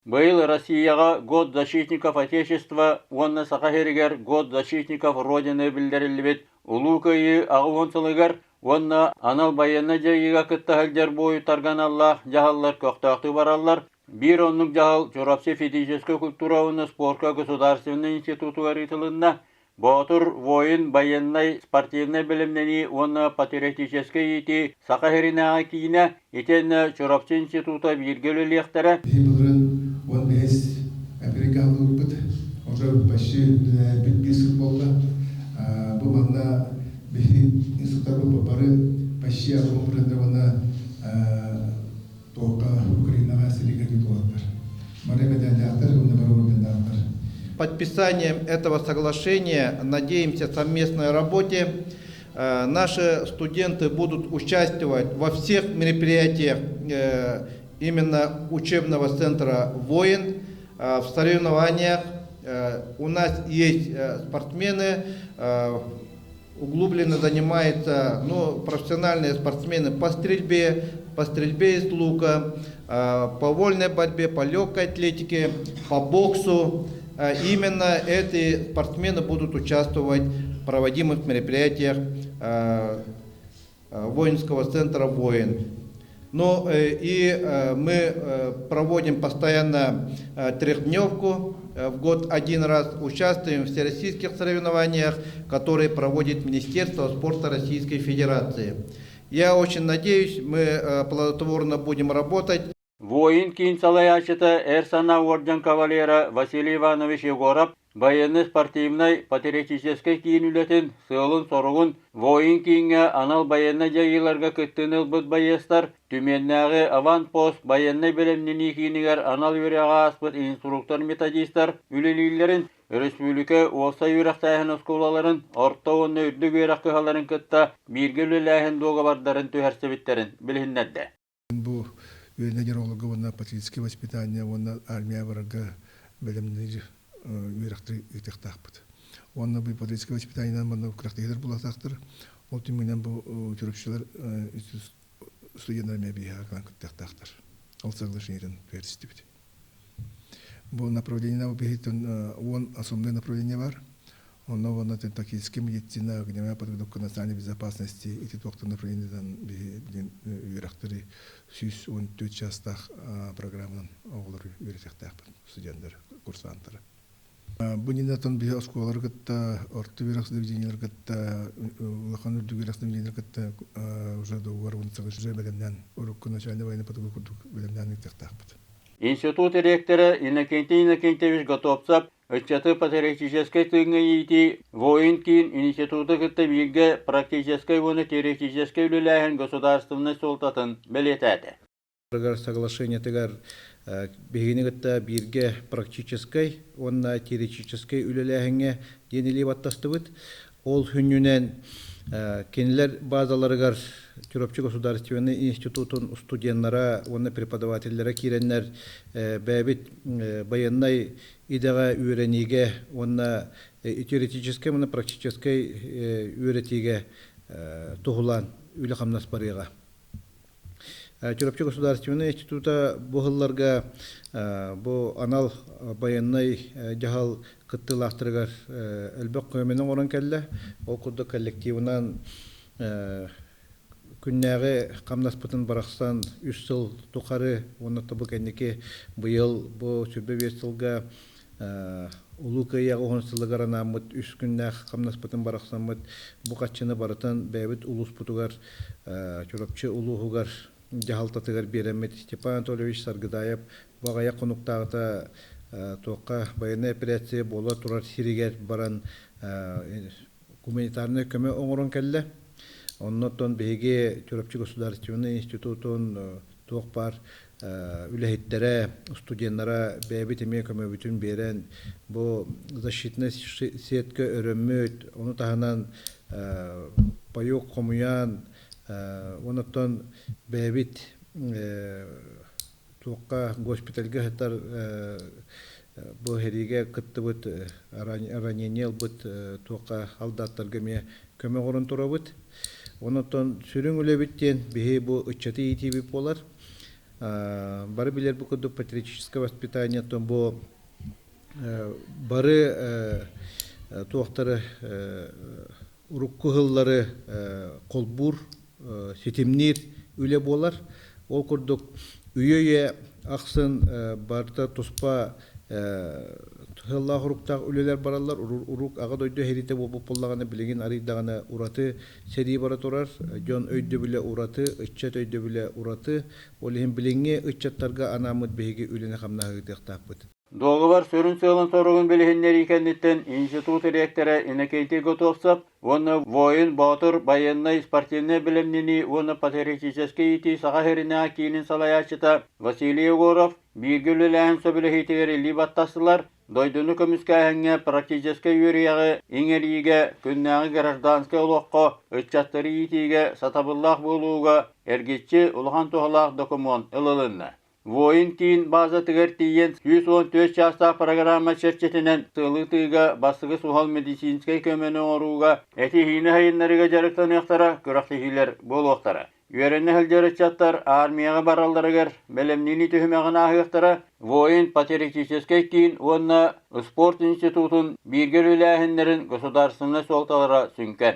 Быйыл Россияҕа Год защитников Отечества уонна Саха сиригэр Год защитников Родины биллэриллибит Улуу Кыайыы 80 сылыгар уонна анал байыаннай дьайыыга кытта сылдьар буойуттарга аналлаах дьаһаллар көхтөөхтүк бараллар. Биир оннук дьаһал Чурапчы физическэй культура уонна спорка государственнай институтугар ыытылынна. Боотур воин байыаннай спортивнай бэлэмнэнии уонна патриотическай иитии Саха сиринээҕи киинэ итиэннэ Чурапчы института бииргэ үлэлиэхтэрэ. Биһи былырын 15 апрельга уже почти үлэлээбит биир сыл буолла. Бу манна биһи инструктор бары почти 80 уонна туохха Украинаҕа сэриигэ тутуллар. Бары мэтээллээхтэр уонна бары орденнаахтар. Подписанием этого соглашения надеемся совместной работе. Наши студенты будут участвовать во всех мероприятиях именно учебного центра «Воин», в соревнованиях. У нас есть спортсмены, углубленно занимаются, ну, профессиональные спортсмены по стрельбе из лука, по вольной борьбе, по легкой атлетике, по боксу. Именно эти спортсмены будут участвовать в проводимых мероприятиях воинского центра «Воин». Ну и мы проводим постоянно трехдневку, в год один раз участвуем в всероссийских соревнованиях, которые проводит Министерство спорта Российской Федерации. Я очень надеюсь, мы плодотворно будем работать. Воин киин салайааччыта Эр санаа уордьан кавалера Василий Иванович Егоров байыаннай-спортивнай патриотическай киин үлэтин сыалын-соругун Воин кииҥҥэ анал байыаннай дьайыыларга кыттыыны ылбыт байыастар Түмэннээҕи «Аванпост» байыаннай бэлэмнэнии киинигэр анал үөрэҕи ааспыт инструктор-методистар үлэлииллэрин, өрөспүүбүлүкэ уопсай үөрэхтээһин оскуолаларын, орто уонна үрдүк үөрэх кыһаларын кытта бииргэ үлэлээһин дуогабардарын түһэрсибиттэрин билиһиннэрдэ. Бу үөрэнэ дьарыгыларга уонна патриотическое воспитание уонна армия барарга бэлэмниир үөрэхтэри ыытыахтаахпыт. Уонна бу патриотическое воспитаниенан манна күрэхтэһиилэр буолуохтаахтар. Ол түмүгүнэн бу чурапчылар студеннар эмиэ биһиэхэ кэлэн кыттыахтаахтар. Ол соглашениетын түһэристибит. Бу направление биһиттэн уон основное направление бар. Онно уонна тактическая медицина, огневая подготовка национальной безопасности ити туохтан направлениетан биһи билин үөрэхтэри 114 чаастаах программанан оҕолору үөрэтиэхтээхпит студенттар, курсанттары. Бу иннинэ биһи оскуолалары кытта, орто үөрэх заведениелары кытта, улахан үрдүк үөрэх заведениелары кытта уже договор уже бэлэмнээн урукку начальный военный подготовка курдук бэлэмнээн ыытыахтаахпыт. Институт ректора Иннокентий Иннокентьевич Готовцев ыччаты патриотическай тыыҥҥа иитии Воин киин институту кытта бииргэ практическай уонна теоретическай үлэлээһин государственнай суолтатын бэлиэтээтэ. Соглашениетыгар биһигини кытта бииргэ практическай уонна теоретическай үлэлээһиҥҥэ диэн илии баттастыбыт. Ол сүнньүнэн кинилэр базаларыгар Чурапчы государственнай институтун студеннара уонна преподавателлэрэ киирэннэр бэйэбит байыаннай идэҕэ үөрэниигэ уонна теоретическай уонна практическай үөрэтиигэ туһулаан үлэ-хамнас барыаҕа. Чурапчы государственнай института бу сылларга бу анал байыаннай дьаһал кыттыылаахтарыгар элбэх көмөнү оҥорон кэллэ. Ол курдук коллективынан күннээҕи хамнаспытын барахсан үс сыл тухары уонна бу кэнники быйыл бу 25 сылга Улуу Кыайыы уһун сылыгар анааммыт үс күннээх хамнаспытын барахсаммыт бу хаччыны барытын бэйэбит улууспутугар Чурапчы улууһугар дьаһалтатыгар биэрэммит Степан Анатольевич Саргыдаев бу аҕыйах хонуктааҕыта туохха байыаннай операция буола турар сиригэр баран гуманитарнай көмө оҥорон кэллэ. Оннуттан биһиги Чурапчы государственнай институтун туох баар үлэһиттэрэ, студеннара бэйэбит эмиэ көмөбүтүн биэрэн, бу защитнай сетка өрөммүт, ону таһынан паёк хомуйан, онуттан бэйэбит туохха госпитальга сытар бу сэриигэ кыттыбыт ранение ылбыт туохха солдаттарга эмиэ көмө оҥорон турабыт. Онон сүрүн үлэбит диэн биһи бу ыччаты иитиибит буолар. Бары билэр бу курдук патриотическое воспитание бу бары туохтары урукку сыллары холбуур, ситимниир үлэ буолар. Ол курдук үйэ-үйэ ахсын барыта туспа сыаллаах уруктаах үлэлэр бараллар. Урук Аҕа дойду сэриитэ буолбут буоллаҕына, билигин арыйдаҕына ураты сэрии бара турар. Дьон өйдөбүлэ ураты, ыччат өйдөбүлэ ураты. Ол иһин билиҥҥи ыччаттарга анааммыт биһиги үлэни-хамнаһы ыытыахтаахпыт. Дуогабар сүрүн сыалын-соругун билиһиннэрии кэнниттэн институт ректора Иннокентий Готовцев уонна Воин Боотур байыаннай спортивнай бэлэмнэнии уонна патриотическай иитии Саха сиринээҕи киинин салайааччыта Василий Егоров бииргэ үлэлээһин сөбүлэһиитигэр илии баттастылар, дойдуну көмүскээһиҥҥэ практическай үөрүйэҕи иҥэриигэ, күннээҕи гражданскай олоххо ыччаттары иитиигэ сатабыллаах буолууга эргиччи улахан туһалаах докумуон ылылынна. Воин киин баазатыгар тиийэн 114 чаастаах программа чэрчитинэн сыалы ытыыга бастакы суһал медицинскэй көмөнү оҥорууга этиһиини сайыннарыыга дьарыктаныахтара, күрэхтэһиилэр буолуохтара. Үөрэнэ сылдьар ыччаттар армияҕа баралларыгар бэлэмнэнии түһүмэҕин ааһыахтара, Воин патриотическай киин уонна спорт институтун бииргэ үлэлээһиннэрин государственнай суолталара сүҥкэн.